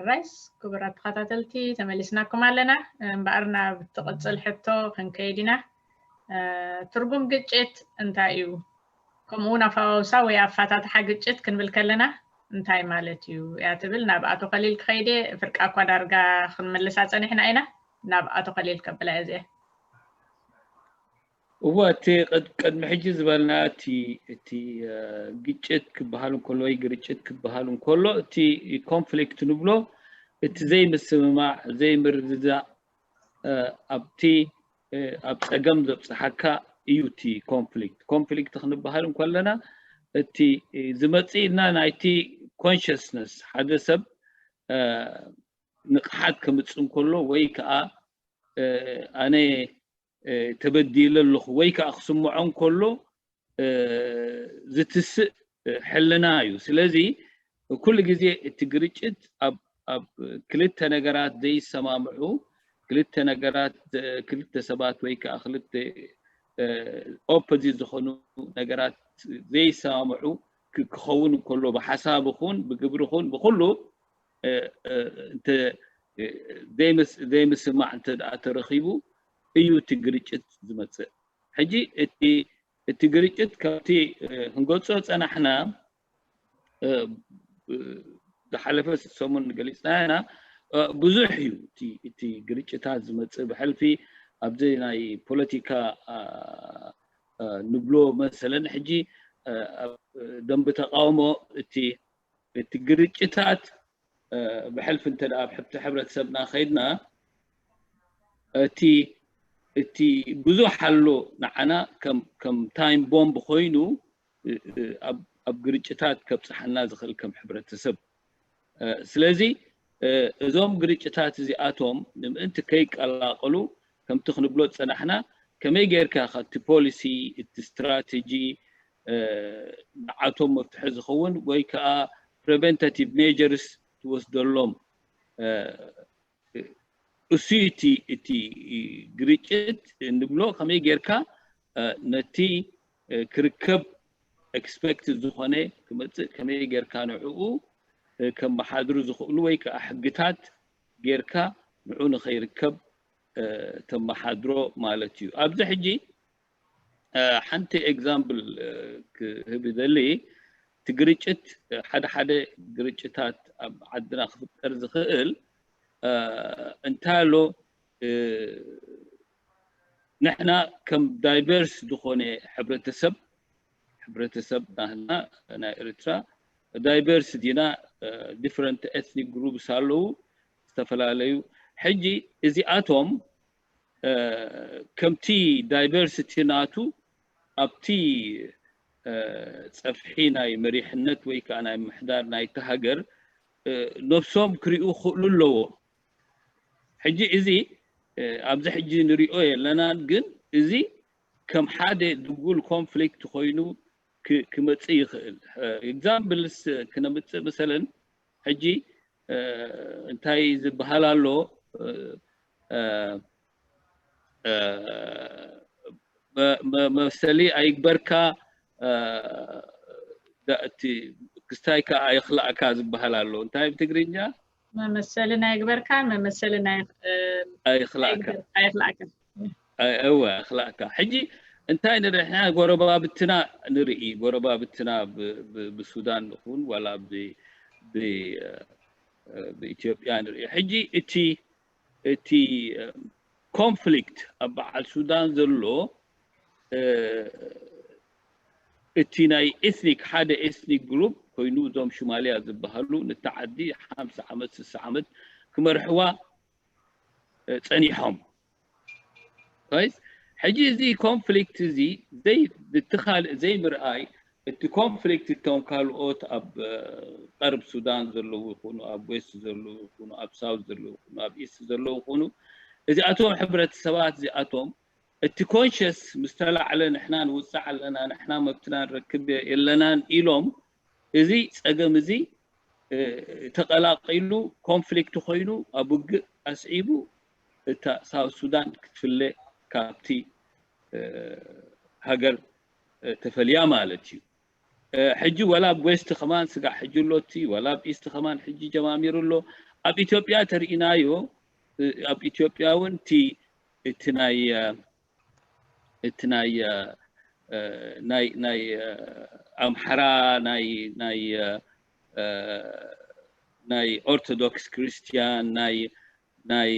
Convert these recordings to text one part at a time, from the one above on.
ራይስ ክቡራት ተኸታተልቲ ተመሊስናኩም ኣለና። እምበኣር ናብ ትቕጽል ሕቶ ክንከይድ ኢና። ትርጉም ግጭት እንታይ እዩ? ከምኡ እውን ኣፈዋውሳ ወይ ኣፋታትሓ ግጭት ክንብል ከለና እንታይ ማለት እዩ እያ ትብል። ናብ ኣቶ ከሊል ክኸይድ እየ። ፍርቃ እኳ ዳርጋ ክንምልሳ ጸኒሕና ኢና። ናብ ኣቶ ከሊል ከብላ እየ እዚኣ። እወ፣ እቲ ቅድሚ ሕጂ ዝበልና እቲ እቲ ግጭት ክበሃል እንከሎ ወይ ግርጭት ክበሃል እንከሎ እቲ ኮንፍሊክት ንብሎ እቲ ዘይምስምማዕ ዘይምርድዳእ ኣብቲ ኣብ ፀገም ዘብፅሓካ እዩ እቲ ኮንፍሊክት። ኮንፍሊክት ክንበሃል እንከለና እቲ ዝመፅእ ኢልና ናይቲ ኮንሽስነስ ሓደ ሰብ ንቕሓት ከምፅእ እንከሎ ወይ ከዓ ኣነ ተበዲለ ኣለኹ ወይ ከዓ ክስምዖ እንከሎ ዝትስእ ሕልና እዩ። ስለዚ ኩሉ ግዜ እቲ ግርጭት ኣብ ክልተ ነገራት ዘይሰማምዑ ክልተ ነገራት ክልተ ሰባት ወይ ከዓ ክልተ ኦፖዚት ዝኾኑ ነገራት ዘይሰማምዑ ክኸውን እንከሎ ብሓሳብ ኹን ብግብሪ ኹን ብኩሉ ዘይምስማዕ እንተ ደኣ ተረኺቡ እዩ እቲ ግርጭት ዝመፅእ። ሕጂ እቲ እቲ ግርጭት ካብቲ ክንገልፆ ፀናሕና ዝሓለፈ ሰሙን ገሊፅና ኢና። ብዙሕ እዩ እቲ ግርጭታት ዝመፅእ ብሕልፊ ኣብዚ ናይ ፖለቲካ ንብሎ መሰለን ሕጂ ደንቢ ተቃውሞ እቲ እቲ ግርጭታት ብሕልፊ እንተ ኣብ ሕብቲ ሕብረተሰብና ከይድና እቲ እቲ ብዙሕ ኣሎ ንዓና ከም ታይም ቦምብ ኮይኑ ኣብ ግርጭታት ከብፅሓና ዝኽእል ከም ሕብረተሰብ። ስለዚ እዞም ግርጭታት እዚኣቶም ንምእንቲ ከይቀላቐሉ ከምቲ ክንብሎ ዝፀናሕና ከመይ ጌርካ ካብቲ ፖሊሲ እቲ ስትራቴጂ ንዓቶም መፍትሒ ዝኸውን ወይ ከዓ ፕሪቨንታቲቭ ሜጀርስ ትወስደሎም እሱ እቲ እቲ ግርጭት እንብሎ ከመይ ጌርካ ነቲ ክርከብ ኤክስፐክት ዝኾነ ክመፅእ ከመይ ጌርካ ንዕኡ ከመሓድሩ ዝኽእሉ ወይ ከዓ ሕግታት ጌርካ ንዑ ንኸይርከብ ተመሓድሮ ማለት እዩ። ኣብዚ ሕጂ ሓንቲ ኤግዛምፕል ክህብ ይደሊ። እቲ ግርጭት ሓደ ሓደ ግርጭታት ኣብ ዓድና ክፍጠር ዝኽእል እንታይ ኣሎ ንሕና ከም ዳይቨርስ ዝኾነ ሕብረተሰብ ሕብረተሰብ ናህና ናይ ኤርትራ ዳይቨርስ ዲና ዲፍረንት ኤትኒክ ግሩፕስ ኣለዉ ዝተፈላለዩ ሕጂ እዚኣቶም ከምቲ ዳይቨርሲቲ ናቱ ኣብቲ ፀፍሒ ናይ መሪሕነት ወይ ከዓ ናይ ምሕዳር ናይቲ ሃገር ነብሶም ክሪኡ ክኽእሉ ኣለዎ። ሕጂ እዚ ኣብዚ ሕጂ ንሪኦ የለናን፣ ግን እዚ ከም ሓደ ድጉል ኮንፍሊክት ኮይኑ ክመፅእ ይኽእል። ኤግዛምፕልስ ክነምፅእ መሰለን ሕጂ እንታይ ዝበሃል ኣሎ መሰሊ ኣይግበርካ እቲ ክስታይካ ኣይኽላእካ ዝበሃል ኣሎ። እንታይ ብትግርኛ? መመሰልን ኣይግበርካ መመሰልን ኣይኽላእካ። እወ ኣይኽላእካ። ሕጂ እንታይ ንርኢ ንሕና ጎረባብትና ንርኢ ጎረባብትና ብሱዳን ይኹን ዋላ ብኢትዮጵያ ንርኢ። ሕጂ እቲ እቲ ኮንፍሊክት ኣብ በዓል ሱዳን ዘሎ እቲ ናይ ኤትኒክ ሓደ ኤትኒክ ግሩፕ ኮይኑ እዞም ሽማልያ ዝበሃሉ ነታ ዓዲ ሓምሳ ዓመት ስሳ ዓመት ክመርሕዋ ፀኒሖም። ሕጂ እዚ ኮንፍሊክት እዚ እቲ ካልእ ዘይምርኣይ እቲ ኮንፍሊክት እቶም ካልኦት ኣብ ቀርብ ሱዳን ዘለዉ ይኹኑ ኣብ ዌስት ዘለዉ ይኹኑ ኣብ ሳውት ዘለዉ ይኹኑ ኣብ ኢስት ዘለዉ ይኹኑ እዚኣቶም ሕብረተሰባት እዚኣቶም እቲ ኮንሽስ ምስ ተላዕለ ንሕና ንውፃዕ ኣለና ንሕና መብትና ንረክብ የለናን ኢሎም እዚ ፀገም እዚ ተቐላቂሉ ኮንፍሊክት ኮይኑ ኣብ ውግእ ኣስዒቡ እታ ሳውት ሱዳን ክትፍለ ካብቲ ሃገር ተፈልያ ማለት እዩ። ሕጂ ወላ ኣብ ዌስት ከማን ስጋዕ ሕጂ ኣሎ፣ እቲ ወላ ኣብ ኢስት ከማን ሕጂ ጀማሚሩ ኣሎ። ኣብ ኢትዮጵያ ተርኢናዮ፣ ኣብ ኢትዮጵያ እውን እቲ እቲ ናይ እቲ ናይ ናይ ናይ ኣምሓራ ናይ ናይ ናይ ኦርቶዶክስ ክርስቲያን ናይ ናይ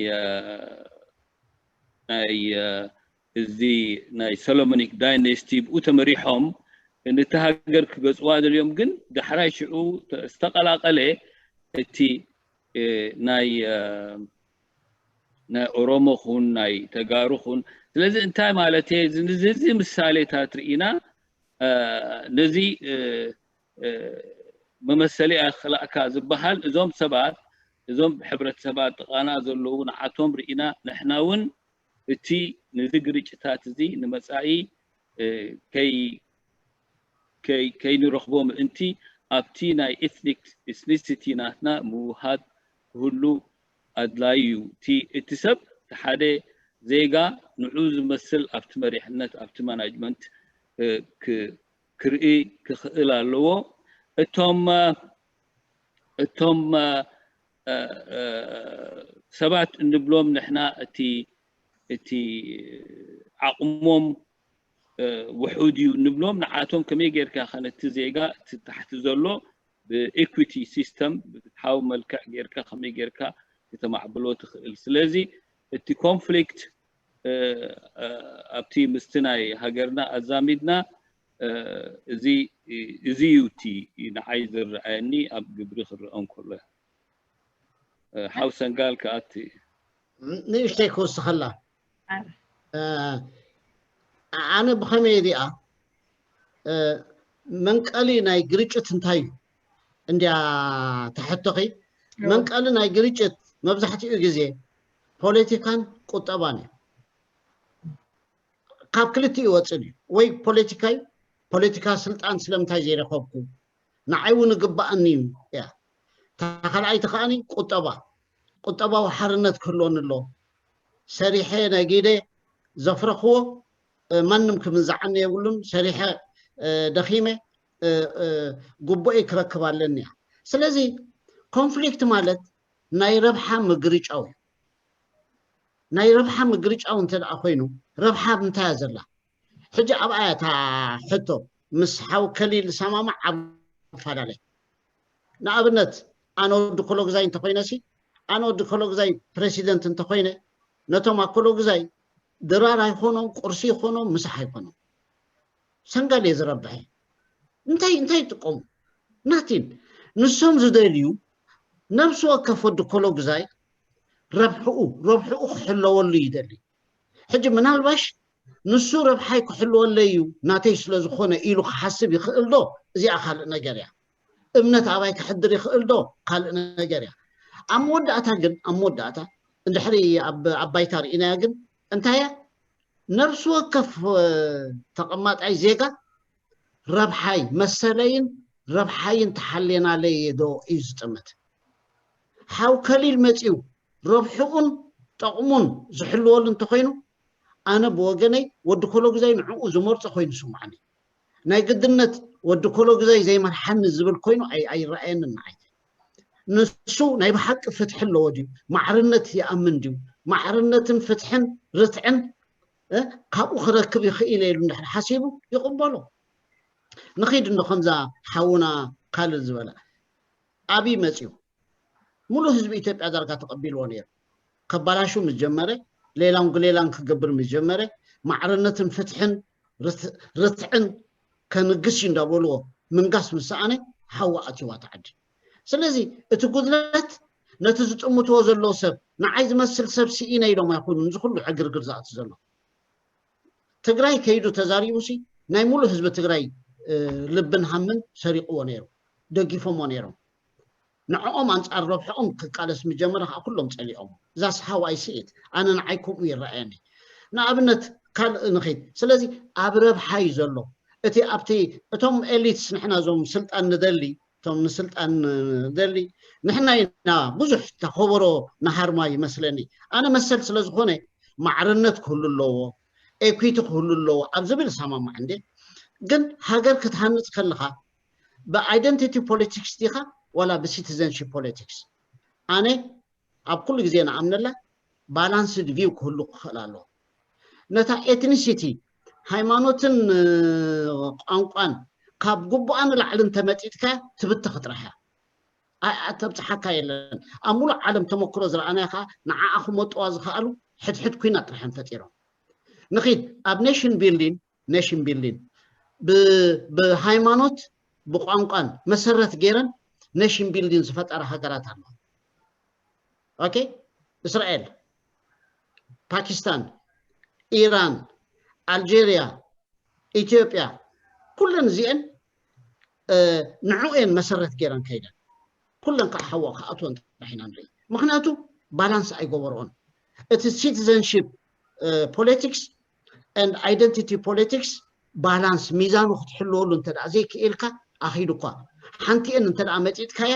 ናይ እዚ ናይ ሰሎሞኒክ ዳይነስቲ ብኡ ተመሪሖም ነቲ ሃገር ክገጽዋ ደልዮም፣ ግን ዳሕራይ ሽዑ ዝተቐላቐለ እቲ ናይ ናይ ኦሮሞ ኹን ናይ ተጋሩ ኹን። ስለዚ እንታይ ማለት እየ? እዚ ምሳሌታት ርኢና ነዚ መመሰሊ ኣኽላእካ ዝበሃል እዞም ሰባት እዞም ሕብረተሰባት ጥቓና ዘለዉ ንዓቶም ርኢና ንሕና እውን እቲ ነዚ ግርጭታት እዚ ንመጻኢ ከይንረኽቦ ምእንቲ ኣብቲ ናይ ኤትኒክ ኤትኒሲቲ ናትና ምውሃድ ክህሉ ኣድላዩ እዩ። እቲ ሰብ ሓደ ዜጋ ንዑ ዝመስል ኣብቲ መሪሕነት ኣብቲ ማናጅመንት ክርኢ ክኽእል ኣለዎ። እቶም እቶም ሰባት እንብሎም ንሕና እቲ እቲ ዓቕሞም ውሑድ እዩ እንብሎም ንዓቶም ከመይ ጌርካ ከነቲ ዜጋ እቲ ታሕቲ ዘሎ ብኢኩዊቲ ሲስተም ብፍትሓዊ መልክዕ ጌርካ ከመይ ጌርካ ክተማዕብሎ ትኽእል። ስለዚ እቲ ኮንፍሊክት ኣብቲ ምስቲ ናይ ሃገርና ኣዛሚድና እዚ እዚ እዩ እቲ ንዓይ ዝረኣየኒ ኣብ ግብሪ ክረአ እንከሎ። ሓው ሰንጋል ከኣቲ ንእሽተይ ክወስኸላ ኣነ ብኸመይ ሪኣ መንቀሊ ናይ ግርጭት እንታይ እዩ እንድያ ተሕቶኺ መንቀሊ ናይ ግርጭት መብዛሕትኡ ግዜ ፖለቲካን ቁጠባን እዩ ካብ ክልቲኡ ይወፅእ እዩ ወይ ፖለቲካ እዩ ፖለቲካ ስልጣን ስለምንታይ ዘይረኸብኩ ንዓይ እውን እግባኣኒ እዩ እያ እታ ካልኣይቲ ከዓኒ ቁጠባ ቁጠባዊ ሓርነት ክህልወኒ ኣሎ ሰሪሐ ነጊደ ዘፍረኽዎ ማንም ክምንዝዓኒ የብሉን ሰሪሐ ደኺመ ጉቦኤ ክረክብ ኣለኒ እያ ስለዚ ኮንፍሊክት ማለት ናይ ረብሓ ምግርጫው እዩ ናይ ረብሓ ምግርጫው እንተ ደኣ ኮይኑ ረብሓ ምንታይ እያ ዘላ ሕጂ ኣብኣ እያ እታ ሕቶ ምስ ሓው ከሊል ዝሰማማዕ ዓብ ፈላለ ንኣብነት ኣነ ወዲ ኮሎግዛይ እንተኮይነ ሲ ኣነ ወዲ ኮሎግዛይ ፕሬሲደንት እንተኮይነ ነቶም ኣኮሎግዛይ ድራር ኣይኮኖም ቁርሲ ይኮኖም ምሳሕ ኣይኮኖም ሰንጋል እየ ዝረብሐ እንታይ እንታይ ይጥቀሙ ናቲን ንሶም ዝደልዩ ነብሲ ወከፍ ወዲ ኮሎግዛይ ረብሕኡ ረብሕኡ ክሕለወሉ ይደሊ ሕጂ ምናልባሽ ንሱ ረብሓይ ክሕልወለይ እዩ ናተይ ስለ ዝኾነ ኢሉ ክሓስብ ይኽእል ዶ እዚኣ ካልእ ነገር እያ እምነት ኣባይ ክሕድር ይኽእል ዶ ካልእ ነገር እያ ኣብ መወዳእታ ግን ኣብ መወዳእታ እንድሕሪ ኣብ ባይታ ርኢናያ ግን እንታይ እያ ነብሲ ወከፍ ተቐማጣይ ዜጋ ረብሓይ መሰለይን ረብሓይን ተሓሌናለይ ዶ እዩ ዝጥምት ሓው ከሊል መፂኡ ረብሕኡን ጠቕሙን ዝሕልወሉ እንተኮይኑ ኣነ ብወገነይ ወዲ ኮሎግዛይ ንዕኡ ዝመርፆ ኮይኑ ስምዓኒ ናይ ግድነት ወዲ ኮሎግዛይ ዘይመርሓኒ ዝብል ኮይኑ ኣይረኣየንን ንዓይ ንሱ ናይ ብሓቂ ፍትሒ ኣለዎ ድዩ ማዕርነት ይኣምን ድዩ ማዕርነትን ፍትሕን ርትዕን ካብኡ ክረክብ ይኽእል ኢሉ እንድሕር ሓሲቡ ይቕበሎ ንኺድ እንዶ ከምዛ ሓውና ካልል ዝበላ ኣብይ መፅዩ ሙሉእ ህዝቢ ኢትዮጵያ ዳርጋ ተቐቢልዎ ነይሩ ከባላሹ ምስ ጀመረ ሌላን ጉሌላን ክገብር ምስ ጀመረ ማዕርነትን ፍትሕን ርትዕን ከንግስ እዩ እንዳበልዎ ምንጋስ ምስ ሰኣነ ሓዋ ኣትዋ ተዓዲ ስለዚ እቲ ጉድለት ነቲ ዝጥምትዎ ዘለዉ ሰብ ንዓይ ዝመስል ሰብ ስኢነ ኢሎም ኣይኮኑን እዚ ኩሉ ዕግርግር ዝኣቱ ዘሎ ትግራይ ከይዱ ተዛሪቡ ሲ ናይ ሙሉእ ህዝቢ ትግራይ ልብን ሃምን ሰሪቕዎ ነይሩ፣ ደጊፎምዎ ነይሮም። ንዕኦም ኣንጻር ረብሕኦም ክቃለስ ምጀመረ ከዓ ኩሎም ጸሊኦም። That's how I see it። ኣነ ንዓይ ከምኡ ይረኣየኒ። ንኣብነት ካልእ ንኺድ። ስለዚ ኣብ ረብሓ እዩ ዘሎ። እቲ ኣብቲ እቶም ኤሊትስ ንሕና እዞም ስልጣን ንደሊ እቶም ንስልጣን ንደሊ ንሕና ኢና ብዙሕ ተኸበሮ ንሃርማ ይመስለኒ። ኣነ መሰል ስለ ዝኾነ ማዕርነት ክህሉ ኣለዎ፣ ኤኩዊቲ ክህሉ ኣለዎ ኣብ ዝብል እሰማማዕ እንዴ። ግን ሃገር ክትሃንፅ ከለኻ ብ identity politics ዲኻ ዋላ ብ citizenship politics? ኣነ ኣብ ኩሉ ግዜ ንኣምነላ balanced view ክህሉ ክኽእል ኣለዎ። ነታ ethnicity፣ ሃይማኖትን ቋንቋን ካብ ግቡኣ ንላዕሊ እንተመጢጥካ ትብተኽ ጥራሕ እያ። ተብፅሓካ የለን። ኣብ ሙሉእ ዓለም ተመክሮ ዝረኣናዮ ከዓ ንዓኣ ክመጥዋ ዝኸኣሉ ሕድሕድ ኩናት ጥራሕ እዮም ፈጢሮም። ንኺድ ኣብ nation building፣ nation building ብሃይማኖት ብቋንቋን መሰረት ገይረን nation building ዝፈጠራ ሃገራት ኣለዋ። ኦኬ፣ እስራኤል፣ ፓኪስታን፣ ኢራን፣ ኣልጀርያ፣ ኢትዮጵያ፣ ኩለን እዚአን ንዕኡ እየን መሰረት ገይረን ከይደን። ኩለን ከዓ ሓዋ ክኣትወን ጥራሕ ኢና ንርኢ። ምክንያቱ ባላንስ ኣይገበርኦን። እቲ citizenship politics and identity politics balance፣ ሚዛኑ ክትሕልወሉ እንተ ደኣ ዘይክኢልካ ኣኺዱ እኳ። ሓንቲአን እንተ ደኣ መጢጥካያ፣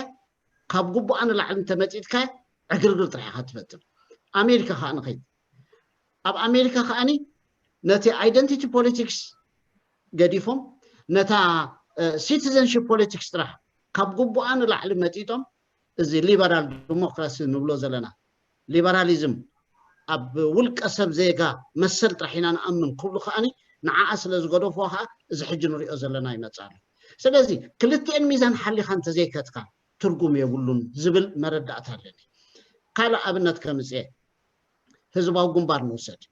ካብ ግቡኣ ንላዕሊ እንተ መጢጥካያ ዕግርግር ጥራሕ ኢኻ ትፈጥር። ኣሜሪካ ከዓ ንኸይድ። ኣብ ኣሜሪካ ከዓኒ ነቲ identity politics ገዲፎም ነታ citizenship politics ጥራሕ ካብ ግቡኣ ንላዕሊ መጢጦም፣ እዚ ሊበራል ዲሞክራሲ ንብሎ ዘለና፣ ሊበራሊዝም፣ ኣብ ውልቀ ሰብ ዜጋ መሰል ጥራሕ ኢና ንኣምን ክብሉ ከዓኒ ንዓኣ ስለ ዝገደፍዋ ከዓ እዚ ሕጂ ንሪኦ ዘለና ይመፅእ ኣሎ። ስለዚ ክልቲኤን ሚዛን ሓሊኻ እንተዘይከትካ ትርጉም የብሉን ዝብል መረዳእታ ኣለኒ። ካልእ ኣብነት ከምፅኤ፣ ህዝባዊ ግንባር ንውሰድ።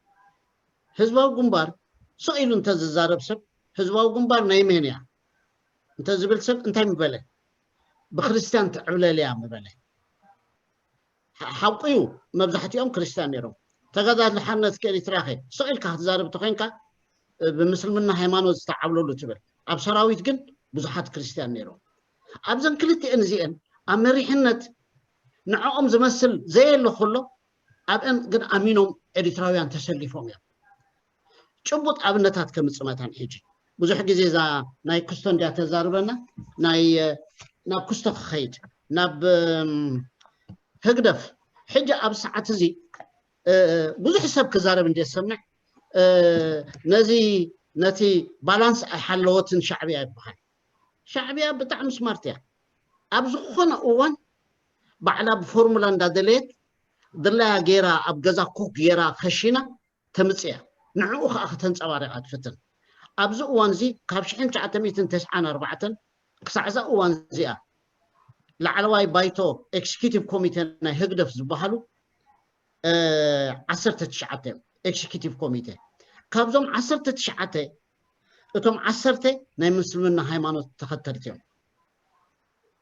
ህዝባዊ ግንባር ስቕ ኢሉ እንተዝዛረብ ሰብ፣ ህዝባዊ ግንባር ናይ መን እያ እንተዝብል ሰብ እንታይ ምበለ? ብክርስትያን ትዕብለል እያ ምበለ። ሓቁ እዩ፣ መብዛሕትኦም ክርስትያን ነይሮም። ተጋዳሊ ሓርነት ኤሪትራ ኸ ስቕ ኢልካ ክትዛረብ ተኾይንካ፣ ብምስልምና ሃይማኖት ዝተዓብለሉ ትብል። ኣብ ሰራዊት ግን ብዙሓት ክርስትያን ነይሮም። ኣብዘን ክልቲኤን እዚአን ኣብ መሪሕነት ንዕኦም ዝመስል ዘየለ ከሎ ኣብአን ግን ኣሚኖም ኤሪትራውያን ተሰሊፎም እዮም። ጭቡጥ ኣብነታት ከምፅእ መታን ሕጂ ብዙሕ ግዜ እዛ ናይ ክስቶ እንድያ ተዛርበና። ናይ ናብ ክስቶ ክኸይድ ናብ ህግደፍ ሕጂ ኣብ ሰዓት እዚ ብዙሕ ሰብ ክዛረብ እንደ ዝሰምዕ ነዚ ነቲ ባላንስ ኣይሓለወትን ሻዕብያ ይበሃል። ሻዕብያ ብጣዕሚ ስማርት እያ። ኣብ ዝኾነ እዋን ባዕላ ብፎርሙላ እንዳደለየት ድላያ ገይራ ኣብ ገዛ ኮክ ገይራ ከሺና ተምፅእ እያ። ንዕኡ ከዓ ከተንፀባርቃ ትፍትን። ኣብዚ እዋን እዚ ካብ ሽሕን ትሽዓተ ሚእትን ተስዓን ኣርባዕተን ክሳዕ እዛ እዋን እዚኣ ላዕለዋይ ባይቶ ኤክስኪዩቲቭ ኮሚቴ ናይ ህግደፍ ዝበሃሉ ዓሰርተ ትሽዓተ እዮም። ኤክስኪዩቲቭ ኮሚቴ ካብዞም ዓሰርተ ትሽዓተ እቶም ዓሰርተ ናይ ምስልምና ሃይማኖት ተኸተልቲ እዮም።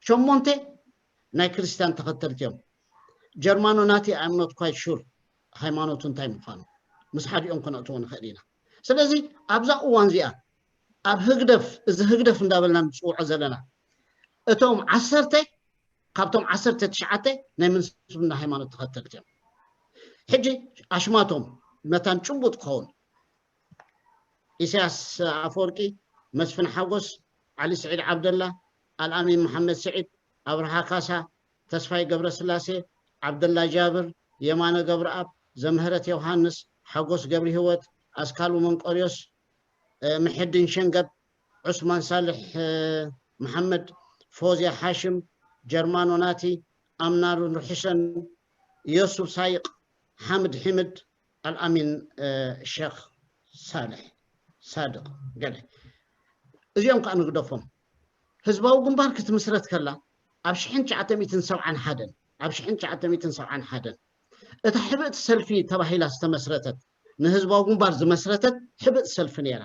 ሸሞንተ ናይ ክርስትያን ተኸተልቲ እዮም። ጀርማኖ ናቲ I'm not quite sure ሃይማኖቱ እንታይ ምዃኑ ምስ ሓዲኦም ክነእትዎ ንኽእል ኢና። ስለዚ ኣብዛ እዋን እዚኣ ኣብ ህግደፍ፣ እዚ ህግደፍ እንዳበልና ንፅውዖ ዘለና እቶም ዓሰርተ ካብቶም ዓሰርተ ትሽዓተ ናይ ምስልምና ሃይማኖት ተኸተልቲ እዮም። ሕጂ ኣሽማቶም መታን ጭቡጥ ክኸውን ኢሳያስ ኣፈወርቂ፣ መስፍን ሓጎስ፣ ዓሊ ስዒድ ዓብደላ፣ ኣልኣሚን መሓመድ ስዒድ፣ ኣብርሃ ካሳ፣ ተስፋይ ገብረስላሴ፣ ዓብደላ ጃብር፣ የማነ ገብረኣብ፣ ዘምህረት ዮሃንስ፣ ሓጎስ ገብረሂወት፣ ኣስካሉ መንቆርዮስ፣ ምሕድን ሸንገብ፣ ዑስማን ሳልሕ መሓመድ፣ ፎዝያ ሓሽም፣ ጀርማኖ ናቲ፣ ኣምናሩ ሑሰን፣ ዮሱፍ ሳይቕ፣ ሓምድ ሕምድ፣ ኣልኣሚን ሸክ ሳልሕ ሳድቕ ገለ። እዚኦም ከዓ ንግደፎም። ህዝባዊ ግንባር ክትምስረት ከላ ኣብ ሽሕን ትሽዓተ ሚእትን ሰብዓን ሓደን ኣብ ሽሕን ትሽዓተ ሚእትን ሰብዓን ሓደን እታ ሕብእቲ ሰልፊ ተባሂላ ዝተመስረተት ንህዝባዊ ግንባር ዝመስረተት ሕብእቲ ሰልፊ ነይራ።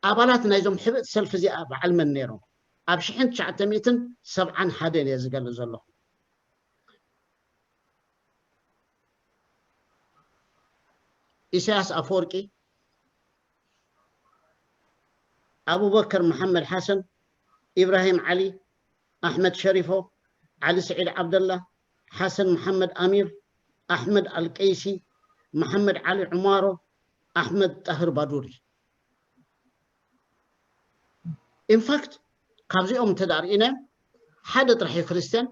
ኣባላት ናይዞም ሕብእቲ ሰልፊ እዚኣ በዓል መን ነይሮም? ኣብ ሽሕን ትሽዓተ ሚእትን ሰብዓን ሓደን እየ ዝገልጽ ዘለኹ። ኢሳያስ ኣፈወርቂ፣ ኣቡበከር መሓመድ ሓሰን፣ ኢብራሂም ዓሊ፣ ኣሕመድ ሸሪፎ፣ ዓሊ ስዒድ ዓብደላ፣ ሓሰን መሓመድ ኣሚር፣ ኣሕመድ ኣልቀይሲ፣ መሓመድ ዓሊ ዑማሮ፣ ኣሕመድ ጣህር ባዱሪ። ኢንፋክት ካብዚኦም እንተ ደኣ ርኢናዮም ሓደ ጥራሕ እዩ ክርስትያን፣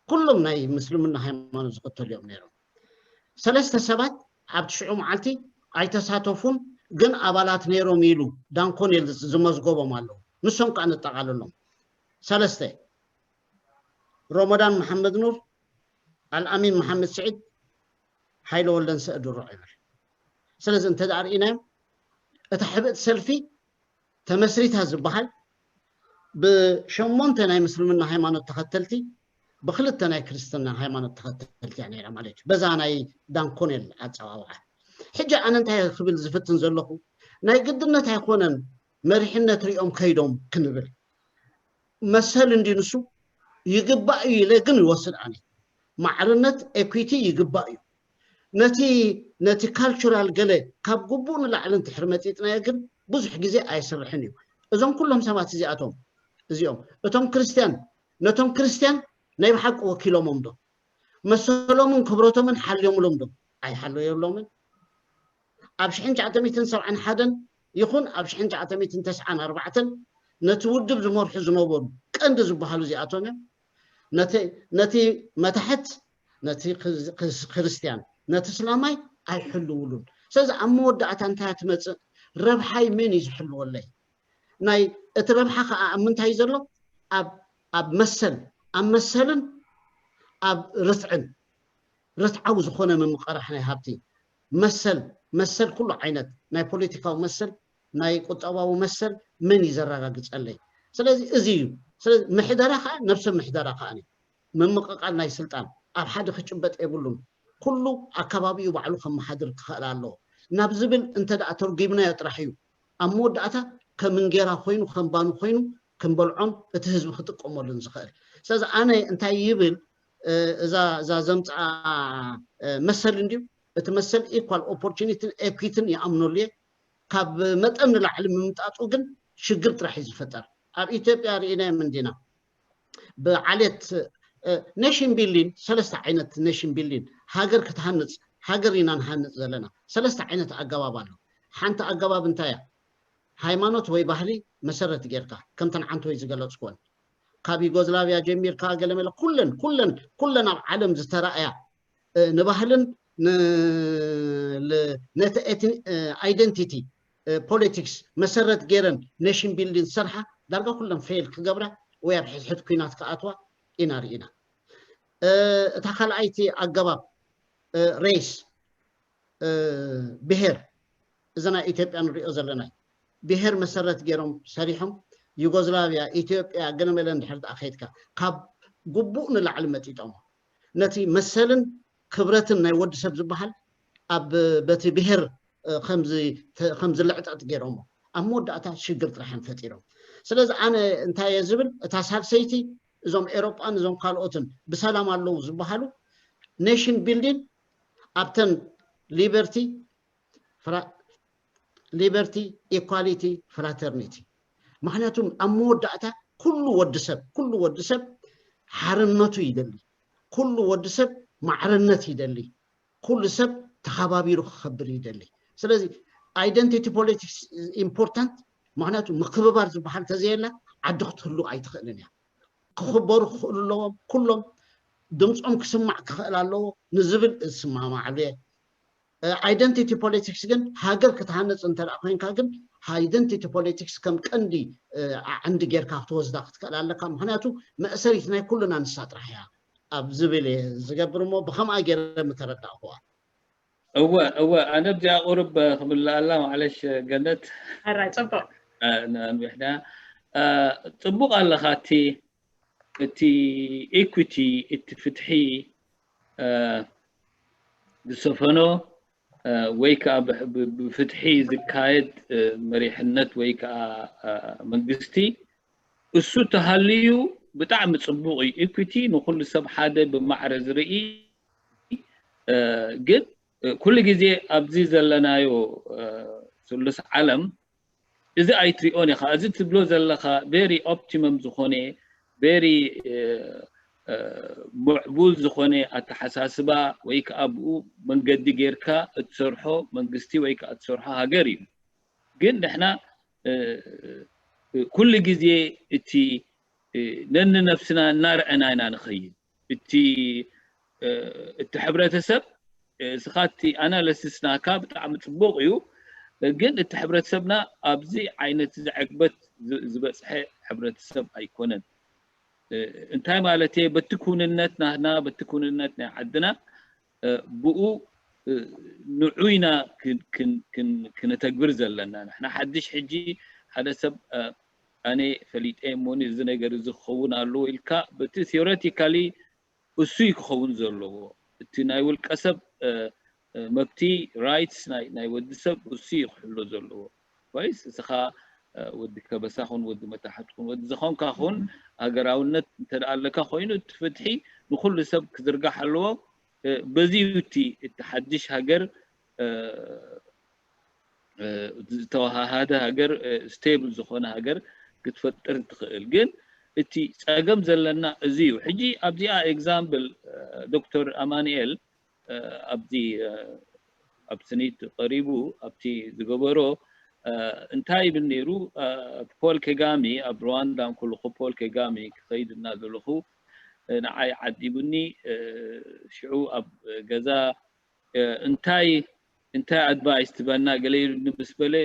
ኩሎም ናይ ምስልምና ሃይማኖት ዝኽተሉ እዮም ነይሮም። ሰለስተ ሰባት ኣብ ትሽዑ መዓልቲ ኣይተሳተፉን፣ ግን ኣባላት ነይሮም ኢሉ ዳን ኮኔል ዝመዝገቦም ኣለዉ። ንሶም ከዓ ነጠቓልሎም። ሰለስተ፣ ሮመዳን መሓመድ ኑር፣ ኣልኣሚን መሓመድ ስዒድ፣ ሓይለ ወልደንሰ እድሮ ዒመር። ስለዚ እንተ ደኣ ርኢናዮም፣ እታ ሕብእቲ ሰልፊ ተመስሪታ ዝበሃል ብሸሞንተ ናይ ምስልምና ሃይማኖት ተኸተልቲ፣ ብክልተ ናይ ክርስትና ሃይማኖት ተኸተልቲ እያ ነይራ ማለት እዩ። በዛ ናይ ዳንኮኔል ኣጸዋውዓ። ሕጂ ኣነ እንታይ ክብል ዝፍትን ዘለኹ፣ ናይ ግድነት ኣይኮነን መሪሕነት ሪኦም ከይዶም ክንብል። መሰል እንዲ ንሱ ይግባእ እዩ ኢለ ግን ይወስድ ኣነ። ማዕርነት፣ ኤኩዊቲ ይግባእ እዩ። ነቲ ነቲ ካልቸራል ገለ ካብ ግቡእ ንላዕሊ እንድሕር መጺጥናዮ ግን ብዙሕ ግዜ ኣይሰርሕን እዩ። እዞም ኩሎም ሰባት እዚኣቶም፣ እዚኦም፣ እቶም ክርስትያን፣ ነቶም ክርስትያን ናይ ብሓቂ ወኪሎሞም ዶ? መሰሎምን ክብረቶምን ሓልዮምሎም ዶ? ኣይሓለዮሎምን። ኣብ ሽሕን ትሽዓተ ሚእትን ሰብዓን ሓደን ይኹን ኣብ ሽሕን ትሽዓተ ሚእትን ተስዓን ኣርባዕተን ነቲ ውድብ ዝመርሑ ዝነበሩ ቀንዲ ዝበሃሉ እዚኣቶም እዮም። ነቲ ነቲ መታሕት፣ ነቲ ክዝ-፣ ክስ-፣ ክርስትያን፣ ነቲ እስላማይ ኣይሕልውሉን። ስለዚ ኣብ መወዳእታ እንታይ ትመጽእ? ረብሓይ መን እዩ ዝሕልወለይ? ናይ እቲ ረብሓ ከኣ ኣብ ምንታይ እዩ ዘሎ? ኣብ ኣብ መሰል፣ ኣብ መሰልን ኣብ ርትዕን፣ ርትዓዊ ዝኾነ ምምቕራሕ ናይ ሃብቲ መሰል፣ መሰል ኩሉ ዓይነት ናይ ፖለቲካዊ መሰል፣ ናይ ቁጠባዊ መሰል መን እዩ ዘረጋግጸለይ? ስለዚ እዚ እዩ። ስለዚ ምሕደራ ከኣ ነብሰ ምሕደራ ከኣ እዩ። ምምቕቓል ናይ ስልጣን ኣብ ሓደ ክጭበጥ የብሉን። ኩሉ ኣካባቢኡ ባዕሉ ከመሓድር ክኽእል ኣለዎ ናብ ዝብል እንተ ደኣ ተርጒምናዮ ጥራሕ እዩ ኣብ መወዳእታ ከም እንጌራ ኮይኑ፣ ከም ባኑ ኮይኑ ክንበልዖን እቲ ህዝቢ ክጥቀመሉን ዝኽእል። ስለዚ ኣነ እንታይ ይብል፣ እ፣ እዛ እዛ ዘምጽኣ፣ እ፣ መሰል እንድዩ፣ እቲ መሰል ኢኳል ኦፖርቹኒቲን ኤኩዊቲን ይኣምነሉ እየ። ካብ መጠን ንላዕሊ ምምጣጡ ግን ሽግር ጥራሕ እዩ ዝፈጠር። ኣብ ኢትዮጵያ ርኢናዮም እንዲና። ብዓሌት፣ እ፣ ኔሽን ቢልዲን፣ ሰለስተ ዓይነት ኔሽን ቢልዲን፣ ሃገር ክትሃንጽ፣ ሃገር ኢና ንሃንጽ ዘለና። ሰለስተ ዓይነት ኣገባብ ኣሎ። ሓንቲ ኣገባብ እንታይ እያ? ሃይማኖት ወይ ባህሊ መሰረት ጌርካ፣ ከምተን ዓንተወይ ዝገለጽኩወን፣ ካብ ዩጎዝላቪያ ጀሚርካ፣ ገለመለ፣ ኩለን ኩለን ኩለን ኣብ ዓለም ዝተራእያ፣ እ፣ ንባህልን ን-፣ ል-፣ ነቲ ኤትኒ-፣ እ፣ ኣይደንቲቲ፣ እ፣ ፖለቲክስ መሰረት ገይረን ኔሽን ቢልዲንግ ዝሰርሓ ዳርጋ ኩለን ፌል ክገብራ ወይ ኣብ ሕድሕድ ኲናት ክኣትዋ ኢና ርኢና። እ፣ እታ ካልኣይቲ ኣገባብ፣ እ፣ ሬስ፣ እ፣ ብሄር፣ እዚ ናይ ኢትዮጵያ ንሪኦ ዘለና እዩ። ብሄር መሰረት ገይሮም ሰሪሖም፣ ዩጎዝላቪያ፣ ኢትዮጵያ፣ ገለመለ እንድሕር ደኣ ከይድካ፣ ካብ ግቡእ ንላዕሊ መጢጦሞ። ነቲ መሰልን ክብረትን ናይ ወዲ ሰብ ዝበሃል ኣብ፣ በቲ ብሄር፣ እ፣ ከምዚ ተ-፣ ከም ዝልዕጠጥ ገይሮሞ። ኣብ መወዳእታ ሽግር ጥራሕ እዮም ፈጢሮም። ስለዚ ኣነ እንታይ እየ ዝብል፣ እታ ሳልሰይቲ እዞም ኤሮጳን እዞም ካልኦትን ብሰላም ኣለዉ ዝበሃሉ ኔሽን ቢልዲንግ ኣብተን ሊበርቲ፣ ፍራ-፣ ሊበርቲ፣ ኢኳሊቲ፣ ፍራተርኒቲ። ምኽንያቱ ኣብ መወዳእታ ኩሉ ወዲ ሰብ፣ ኩሉ ወዲ ሰብ ሓርነቱ ይደሊ፣ ኩሉ ወዲ ሰብ ማዕርነት ይደሊ፣ ኩሉ ሰብ ተኸባቢሩ ክኸብር ይደሊ። ስለዚ ኣይደንቲቲ ፖለቲክስ ኢምፖርታንት፣ ምኽንያቱ ምክብባር ዝበሃል ተዘየላ ዓዲ ክትህሉ ኣይትኽእልን እያ። ክኽበሩ ክኽእሉ ኣለዎም፣ ኩሎም ድምፆም ክስማዕ ክኽእል ኣለዎ ንዝብል እስማማዕሉ እየ። እ፣ ኣይደንቲቲ ፖለቲክስ ግን ሃገር ክትሃንፅ እንተ ደኣ ኮይንካ ግን ኣይደንቲቲ ፖለቲክስ ከም ቀንዲ፣ እ፣ ዓንዲ ጌርካ ክትወስዳ ክትክእል ኣለካ። ምኽንያቱ መእሰሪት ናይ ኩልና ንሳ ጥራሕ እያ ኣብ ዝብል እየ ዝገብር እሞ ብኸምኣ ገይረ ምተረዳእኩዋ። እወ፣ እወ፣ ኣነ ኣብዚኣ ቁሩብ ክምልኣላ ማዕለሽ ገነት። ሕራይ፣ ጽቡቕ። እ፣ ንኣንዊሕና። እ፣ ጽቡቕ ኣለኻ እቲ፣ እቲ ኢኩዊቲ፣ እቲ ፍትሒ፣ እ፣ ዝሰፈኖ፣ እ፣ ወይ ከዓ ብ-፣ ብ-፣ ብፍትሒ ዝካየድ፣ እ፣ መሪሕነት ወይ ከዓ፣ እ፣ መንግስቲ፣ እሱ ተሃልዩ ብጣዕሚ ጽቡቕ እዩ። ኢኩዊቲ ንኹሉ ሰብ ሓደ ብማዕረ ዝርኢ፣ እ፣ ግን፣ እ፣ ኩሉ ግዜ ኣብዚ ዘለናዮ፣ እ፣ ስሉስ ዓለም እዚ ኣይትሪኦን ኢኻ። እዚ ትብሎ ዘለኻ ቬሪ ኦፕቲመም ዝኾነ፣ ቬሪ፣ እ፣ እ፣ ምዕቡል ዝኾነ ኣተሓሳስባ ወይ ከዓ ብኡ መንገዲ ጌርካ እትሰርሖ መንግስቲ ወይ ከዓ እትሰርሖ ሃገር እዩ። ግን ንሕና፣ እ፣ እ፣ ኩሉ ግዜ እቲ፣ እ፣ ነንነብስና እናርኣና ኢና ንኸይድ። እቲ፣ እ፣ እቲ ሕብረተሰብ፣ እ፣ እስኻ እቲ ኣናለሲስ ናካ ብጣዕሚ ጽቡቕ እዩ። ግን እቲ ሕብረተሰብና ኣብዚ ዓይነት እዚ ዕግበት ዝ-፣ ዝበጽሐ ሕብረተሰብ ኣይኮነን። እንታይ ማለት እየ? በቲ ክውንነት ናህና በቲ ክውንነት ናይ ዓድና ብኡ ንዑይና ክነተግብር ዘለና። ንሕና ሓድሽ ሕጂ ሓደ ሰብ ኣነ ፈሊጠ እሞኒ እዚ ነገር እዚ ክኸውን ኣለዎ ኢልካ በቲ theoretically እሱ እዩ ክኸውን ዘለዎ። እቲ ናይ ውልቀ ሰብ መብቲ rights ናይ ወዲ ሰብ እሱ እዩ ክሕሎ ዘለዎ። ወይስ እስኻ ወዲ ከበሳ ኹን ወዲ መታሕት ኹን ወዲ ዝኾንካ ኹን ሃገራውነት እንተ ኣለካ ኮይኑ እቲ ፍትሒ ንኩሉ ሰብ ክዝርጋሕ ኣለዎ። በዚ እዩ እቲ እቲ ሓድሽ ሃገር ዝተዋሃሃደ ሃገር stable ዝኾነ ሃገር ክትፈጥር ትኽእል። ግን እቲ ጸገም ዘለና እዚ እዩ። ሕጂ ኣብዚኣ example ዶክተር ኣማኑኤል ኣብዚ ኣብ ስኒት ቀሪቡ ኣብቲ ዝገበሮ እንታይ ይብል ነይሩ? ፖል ኬጋሚ ኣብ ሩዋንዳ እንከለኹ ፖል ኬጋሚ ክኸይድ እናዘለኹ ንዓይ ዓዲቡኒ። ሽዑ ኣብ ገዛ እንታይ እንታይ advice ትበና ገለ ኢሉኒ ምስ በለ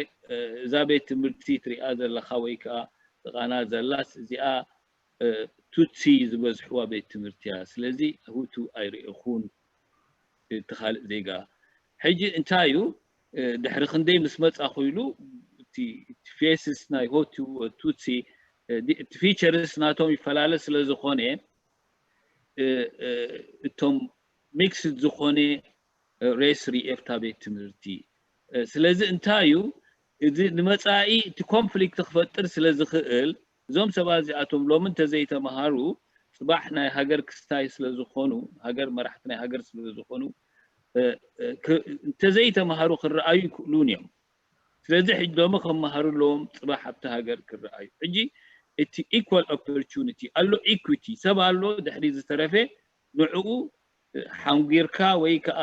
እዛ ቤት ትምህርቲ ትሪኣ ዘለኻ ወይ ከዓ ጥቓና ዘላስ እዚኣ ቱትሲ ዝበዝሕዋ ቤት ትምህርቲ እያ። ስለዚ ሁቱ ኣይርኢኹን እቲ ካልእ ዜጋ። ሕጂ እንታይ እዩ ድሕሪ ክንደይ ምስ መፃ ኮይሉ እቲ ፌስስ ናይ ሆቱ ቱትሲ እቲ ፊቸርስ ናቶም ይፈላለ ስለ ዝኾነ እቶም ሚክስድ ዝኾነ ሬስ ሪኤፍታ ቤት ትምህርቲ ስለዚ እንታይ እዩ እዚ ንመፃኢ እቲ ኮንፍሊክት ክፈጥር ስለ ዝኽእል እዞም ሰባት እዚኣቶም ሎሚ እንተዘይተምሃሩ ፅባሕ ናይ ሃገር ክስታይ ስለ ዝኾኑ ሃገር መራሕቲ ናይ ሃገር ስለ ዝኾኑ እንተዘይተምሃሩ ክረኣዩ ይክእሉን እዮም። ስለዚ ሕጂ ሎሚ ከመሃሩ ኣለዎም ፅባሕ ኣብቲ ሃገር ክረኣዩ። ሕጂ እቲ equal opportunity ኣሎ equity ሰብ ኣሎ ድሕሪ ዝተረፈ ንዕኡ ሓንጒርካ ወይ ከዓ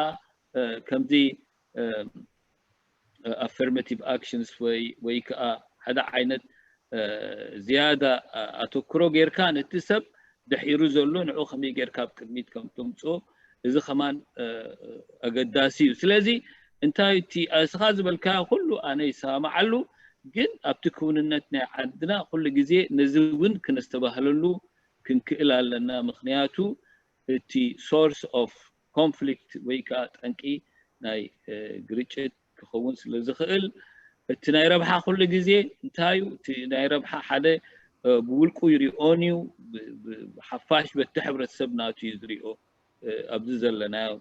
ከምዚ affirmative actions ወይ ወይ ከዓ ሓደ ዓይነት ዝያዳ ኣተኩሮ ጌርካ ነቲ ሰብ ድሒሩ ዘሎ ንዑ ከመይ ጌርካ ኣብ ቅድሚት ከም ተምፅኦ እዚ ከማን ኣገዳሲ እዩ። ስለዚ እንታይ እቲ እስኻ ዝበልካ ኩሉ ኣነ ይሰማማዓሉ፣ ግን ኣብቲ ክውንነት ናይ ዓድና ኩሉ ግዜ ነዚ እውን ክነስተባህለሉ ክንክእል ኣለና። ምክንያቱ እቲ source of conflict ወይ ከዓ ጠንቂ ናይ ግርጭት ክኸውን ስለ ዝኽእል እቲ ናይ ረብሓ ኩሉ ግዜ እንታይ እዩ እቲ ናይ ረብሓ ሓደ ብውልቁ ይሪኦን እዩ ሓፋሽ በቲ ሕብረተሰብ ናቱ እዩ ዝሪኦ ኣብዚ ዘለናዮ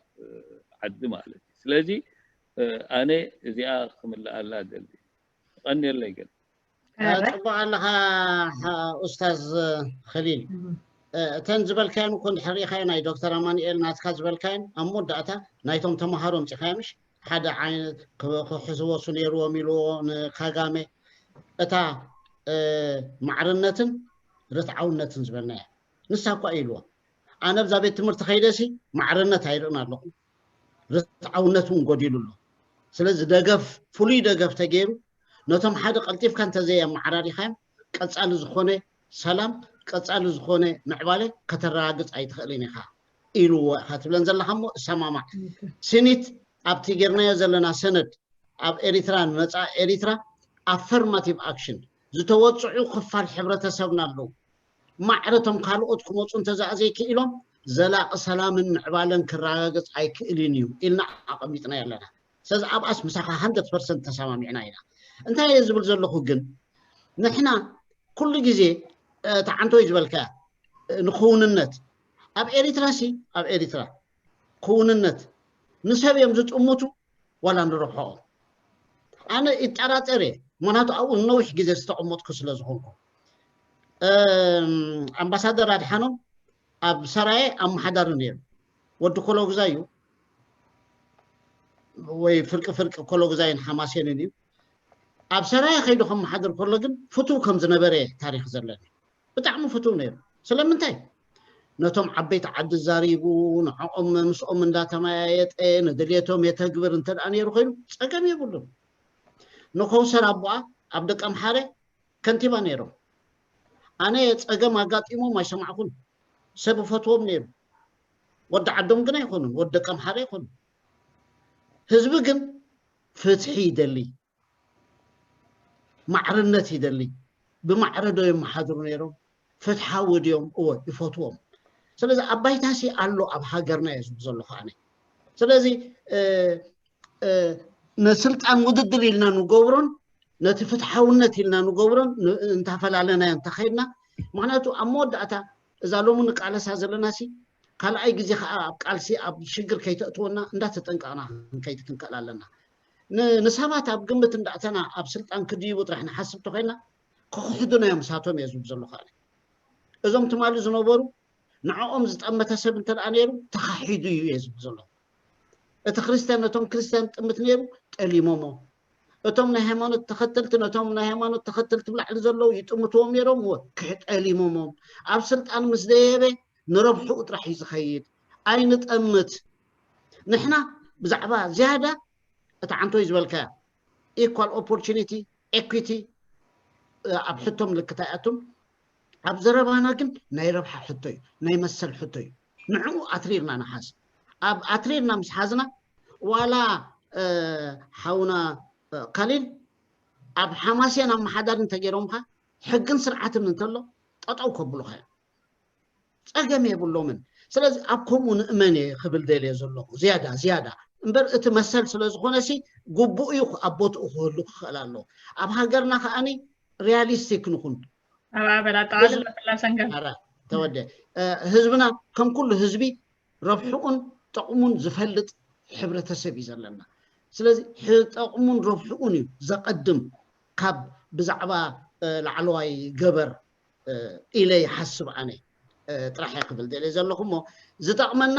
ዓዲ ማለት እዩ ስለዚ ኣነ እዚኣ ክምልኣላ ደሊ ቀንየለይ ግን ፅቡቅ ኣለካ ኡስታዝ ከሊል እተን ዝበልካየን እኮ እንድሕር ሪኢካዮ ናይ ዶክተር ኣማኑኤል ናትካ ዝበልካየን ኣብ መወዳእታ ናይቶም ተምሃሮ ኣምፂኻዮ ምሽ ሓደ ዓይነት ክሕስቦሱ ነይርዎም ኢልዎ ንካጋሜ እታ ማዕርነትን ርትዓውነትን ዝበልናያ ንሳ እኳ ኢልዎ ኣነ ብዛ ቤት ትምህርቲ ከይደሲ ማዕርነት ኣይርእን ኣለኹ ርትዓውነት እውን ጎዲሉ ኣሎ ስለዚ ደገፍ ፍሉይ ደገፍ ተገይሩ ነቶም ሓደ ቀልጢፍካ እንተዘየመዓራሪኻዮም ቀፃሊ ዝኾነ ሰላም ቀፃሊ ዝኾነ ምዕባለ ከተረጋግፅ ኣይትኽእልን ኢኻ ኢልዎ ኢኻ ትብለን ዘለኻ እሞ እሰማማዕ ስኒት ኣብቲ ጌርናዮ ዘለና ሰነድ ኣብ ኤሪትራ ንመፃ ኤሪትራ affirmative action ዝተወፅዑ ክፋል ሕብረተሰብና ኣለዉ ማዕረቶም ካልኦት ክመፁ እንተዘኣ ዘይክኢሎም ዘላቂ ሰላምን ምዕባለን ክረጋገፅ ኣይክእልን እዩ ኢልና ኣቐሚጥና ኣለና ስለዚ ኣብኣስ ምሳኻ hundred percent ተሰማሚዕና ኢና እንታይ እየ ዝብል ዘለኹ ግን ንሕና ኩሉ ግዜ ተዓንቶይ ዝበልካ ንክውንነት ኣብ ኤሪትራ ሲ ኣብ ኤሪትራ ክውንነት ንሰብ እዮም ዝጥምቱ ዋላ ንረብሖኦም ኣነ ይጠራጠር እየ ምክንያቱ ኣብኡ ነዊሕ ግዜ ዝተቐመጥኩ ስለ ዝኾንኩ ኣምባሳደር ኣድሓኖም ኣብ ሰራየ ኣመሓዳሪ ነይሩ ወዲ ኮሎግዛ እዩ ወይ ፍርቂ ፍርቂ ኮሎግዛይን ሓማሴንን እዩ ኣብ ሰራየ ከይዱ ከመሓድር ከሎ ግን ፍቱው ከም ዝነበረ ታሪክ ዘለኒ ብጣዕሚ ፍቱው ነይሩ ስለምንታይ ነቶም ዓበይቲ ዓዲ ዛሪቡ ንዕኦም ምስኦም እንዳተመያየጠ ንድልየቶም የተግብር እንተ ነይሩ ኮይኑ ፀገም የብሉን ንከውሰር ኣቦኣ ኣብ ደቀምሓረ ከንቲባ ነይሮም ኣነ ፀገም ኣጋጢሞም ኣይሰማዕኩን ሰብ ፈትዎም ነይሩ ወዲ ዓዶም ግን ኣይኮኑን ወዲ ደቀምሓረ ኣይኮኑን ህዝቢ ግን ፍትሒ ይደሊ ማዕርነት ይደሊ ብማዕረ ዶ የመሓድሩ ነይሮም ፍትሓዊ ድዮም? እወ፣ ይፈትዎም። ስለዚ ኣብ ባይታሲ ኣሎ ኣብ ሃገርና እየ ዝብል ዘለኹ ኣነ። ስለዚ ንስልጣን ውድድር ኢልና ንገብሮን ነቲ ፍትሓውነት ኢልና ንገብሮን እንታፈላለናዮ እንተኸይድና፣ ምክንያቱ ኣብ መወዳእታ እዛ ሎሚ ንቃለሳ ዘለናሲ ካልኣይ ግዜ ከዓ ኣብ ቃልሲ ኣብ ሽግር ከይተእትወና እንዳተጠንቀቕና ክንከይድ ክንክእል ኣለና። ንሰባት ኣብ ግምት እንዳእተና ኣብ ስልጣን ክድይቡ ጥራሕ ንሓስብ ተኮይና፣ ክክሕዱና እዮም እሳቶም እየ ዝብል ዘለኹ ኣነ። እዞም ትማሊ ዝነበሩ ንዕኦም ዝጠመተ ሰብ እንተ ደኣ ነይሩ ተኻሒዱ እዩ እየ ዝብል ዘለኹ። እቲ ክርስትያን ነቶም ክርስትያን ጥምት ነይሩ፣ ጠሊሞሞ። እቶም ናይ ሃይማኖት ተኸተልቲ ነቶም ናይ ሃይማኖት ተኸተልቲ ብላዕሊ ዘለዉ ይጥምትዎም ነይሮም፣ እወ፣ ክሕጠሊሞሞም። ኣብ ስልጣን ምስ ደየበ ንረብሕኡ ጥራሕ እዩ ዝኸይድ። ኣይንጠምት። ንሕና ብዛዕባ ዝያዳ እቲ ዓንቶይ ዝበልካያ ኢኳል ኦፖርቹኒቲ፣ ኤኩቲ፣ ኣብ ሕቶ ምልክት ኣይኣቱን። ኣብ ዘረባና ግን ናይ ረብሓ ሕቶ እዩ፣ ናይ መሰል ሕቶ እዩ። ንዕኡ ኣትሪርና ንሓዝ። ኣብ ኣትሪርና ምስ ሓዝና፣ ዋላ ሓውና ካሊል ኣብ ሓማሴን ኣመሓዳሪ እንተገይሮምካ፣ ሕግን ስርዓትን እንተሎ ጠጠው ከብሉኻ እዮም። ጸገም የብሎምን። ስለዚ ኣብ ከምኡ ንእመን እየ ክብል ደልየ ዘለኹ ዝያዳ ዝያዳ እምበር፣ እቲ መሰል ስለ ዝኾነሲ ግቡእ እዩ፣ ኣብ ቦትኡ ክህሉ ክኽእል ኣለዎ። ኣብ ሃገርና ከኣኒ ሪያሊስቲክ ንኹን። ኣብ ኣበል ኣጠቓልል ኣበላ ሰንገል። ኣረ ተወደ ህዝብና ከም ኩሉ ህዝቢ ረብሕኡን ጠቕሙን ዝፈልጥ ሕብረተሰብ እዩ ዘለና። ስለዚ ጠቕሙን ረብሕኡን እዩ ዘቐድም ካብ ብዛዕባ ላዕለዋይ ገበር ኢለ ይሓስብ ኣነ። ጥራሕ እየ ክብል ደልየ ዘለኹ እሞ፣ ዝጠቕመና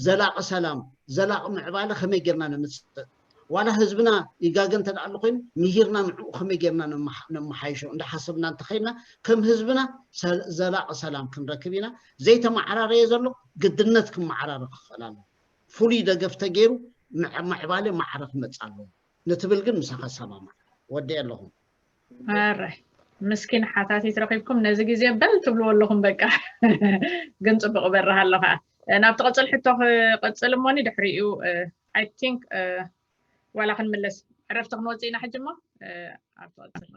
ዘላቒ ሰላም፣ ዘላቒ ምዕባለ ከመይ ጌርና ነምፅእ፣ ዋላ ህዝብና ይጋገ እንተ ደኣ ኣሎ ኮይኑ ምሂርና ንዕኡ ከመይ ጌርና ነመሓይሾ እንዳሓሰብና እንተኸይድና፣ ከም ህዝብና ዘላቒ ሰላም ክንረክብ ኢና። ዘይተመዓራረየ ዘሎ ግድነት ክመዓራረ ክኽእል ኣሎ። ፍሉይ ደገፍ ተገይሩ ምዕባለ ማዕረ ክመፅእ ኣለዎ ንትብል ግን ምሳኻ ሰማማ ወዲ ኣለኹም። ኣረ ምስኪን ሓታቲት ረኺብኩም ነዚ ግዜ በል ትብልዎ ኣለኹም። በቃ ግን ፅቡቅ በርህ ኣሎ ከዓ። ናብ ትቐፅል ሕቶ ክቐፅል እሞኒ ድሕሪኡ I think ዋላ ክንምለስ ዕረፍቲ ክንወፅእ ኢና ሕጂ እሞ ኣብ ትቐፅል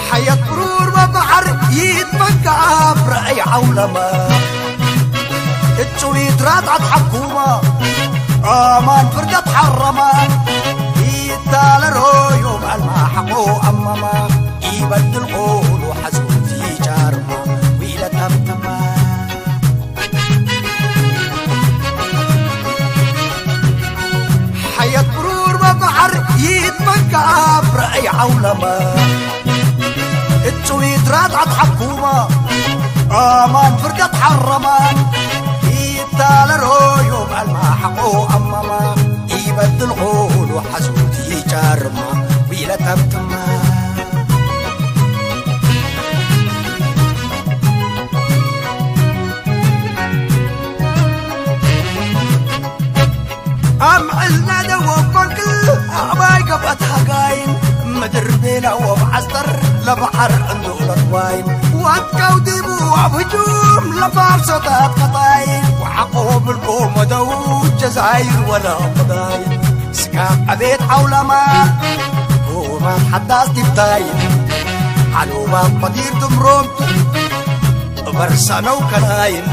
ሓያት ብሩር መብዓር ይትመካ ኣብ ራእይ ዓውለማ እፅዊት ራጣት ሓኩማ ኣማን ፍርደት ሓረማ ይታለሮ ዮም ኣልማ ሓቆ ኣማማ ይበድል ቆሉ ሓሶት ይጫርማ ወይለታምትማ ሓያት ብሩር መብዓር ይትመካ ኣብ ራእይ ዓውለማ እፅዊት ራጣት ሓኩማ ኣማን ፍርደት ሓረማ ይታለሮ ዮም ኣልማ ሓቆ ኣማማ ይበድል ቆሉ ሓሶት ይጫርማ ወይለታምትማ ኣምዕልና ደወ ኮንክ ኣባይ ገባት ሃጋይን ምድር ቤላ ወብ ዓስጠር ለባዓር እንዱለት ዋይን ዋትካው ዲቡ ኣብ ህጁም ለፋርሶታት ቀጣይ ወዓቆ ብልቦ መደው ጀዛይር ወላ ቀዳይ ስካ ዕቤት ዓውላማ ሩማት ሓዳስ ዲብታይ ሓሉባት መዲር ድምሮም በርሳነው ከናይን